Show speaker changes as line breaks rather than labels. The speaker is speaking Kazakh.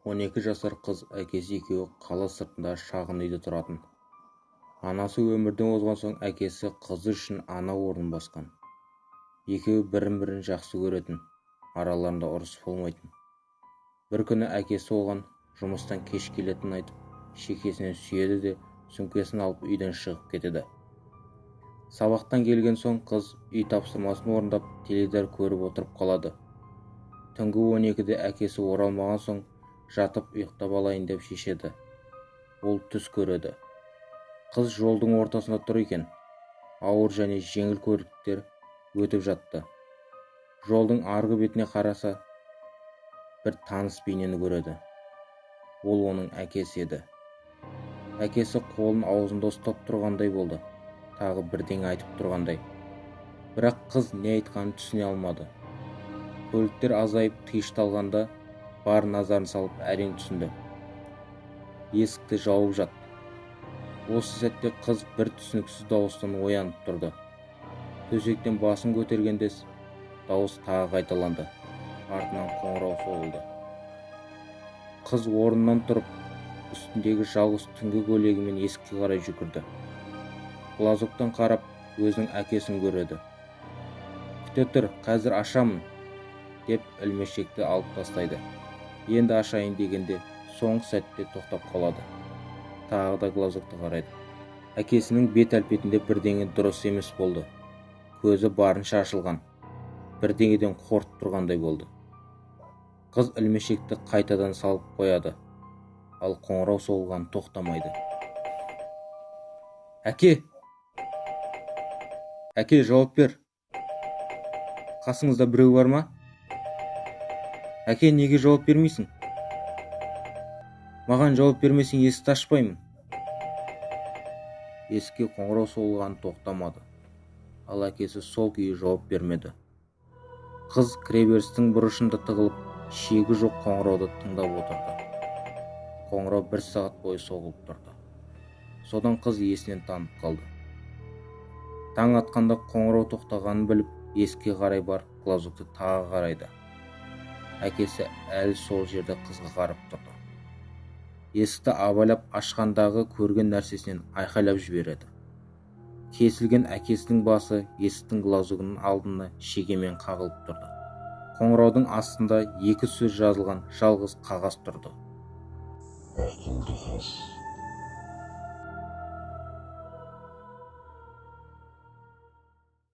12 жасар қыз әкесі екеуі қала сыртында шағын үйде тұратын. Анасы өмірден озған соң әкесі қызы үшін ана орнын басқан. Екеуі бірін-бірін жақсы көретін, араларында ұрыс болмайтын. Бір күні әкесі оған жұмыстан кеш келетінін айтып, шекесінен сүйеді де сөмкесін алып үйден шығып кетеді. Сабақтан келген соң қыз үй тапсырмасын орындап, теледидар көріп отырып қалады. Түнгі 12-де әкесі оралмаған соң жатып ұйықтап алайын деп шешеді. Ол түс көреді. Қыз жолдың ортасында тұр екен. Ауыр және жеңіл көліктер өтіп жатты. Жолдың арғы бетіне қараса, бір таныс бейнені көреді. Ол оның әкесі еді. Әкесі қолын аузында ұстап тұрғандай болды. Тағы бірдеңе айтып тұрғандай. Бірақ қыз не айтқанын түсіне алмады. Көліктер азайып тиышталғанда бар назарын салып әрең түсінді. Есікті жауып жат. Осы сәтте қыз бір түсініксіз дауыстан оянып тұрды. Төсектен басын көтергенде дауыс тағы қайталанды. Артынан қоңырау соғылды. Қыз орнынан тұрып, үстіндегі жалғыз түнгі көйлегімен есікке қарай жүгірді. Глазоктан қарап, өзінің әкесін көреді. Күте тұр, қазір ашамын, деп ілмешекті алып тастайды. Енді ашайын дегенде соңғы сәтте тоқтап қалады. Тағы да глазокты қарайды. Әкесінің бет әлпетінде бірдеңе дұрыс емес болды. Көзі барынша ашылған. Бірдеңеден қорқып тұрғандай болды. Қыз ілмешекті қайтадан салып қояды. Ал қоңырау соғылған тоқтамайды. Әке! Әке, жауап бер. Қасыңызда біреу бар ма? Әке, неге жауап бермейсің? Маған жауап бермесең, есікті ашпаймын. Есікке қоңырау соғылған тоқтамады. Ал әкесі сол күйі жауап бермеді. Қыз кіреберістің бұрышында тығылып, шегі жоқ қоңырауды тыңдап отырды. Қоңырау бір сағат бойы соғылып тұрды. Содан қыз есінен танып қалды. Таң атқанда қоңырау тоқтағанын біліп, есікке қарай барып, глазокты тағы қарайды. Әкесі әлі сол жерде қызға қарап тұрды. Есікті абайлап ашқандағы көрген нәрсесінен айқайлап жібереді. Кесілген әкесінің басы есіктің глазогының алдына шегемен қағылып тұрды. Қоңыраудың астында екі сөз жазылған жалғыз қағаз тұрды.
Ақылды қыз.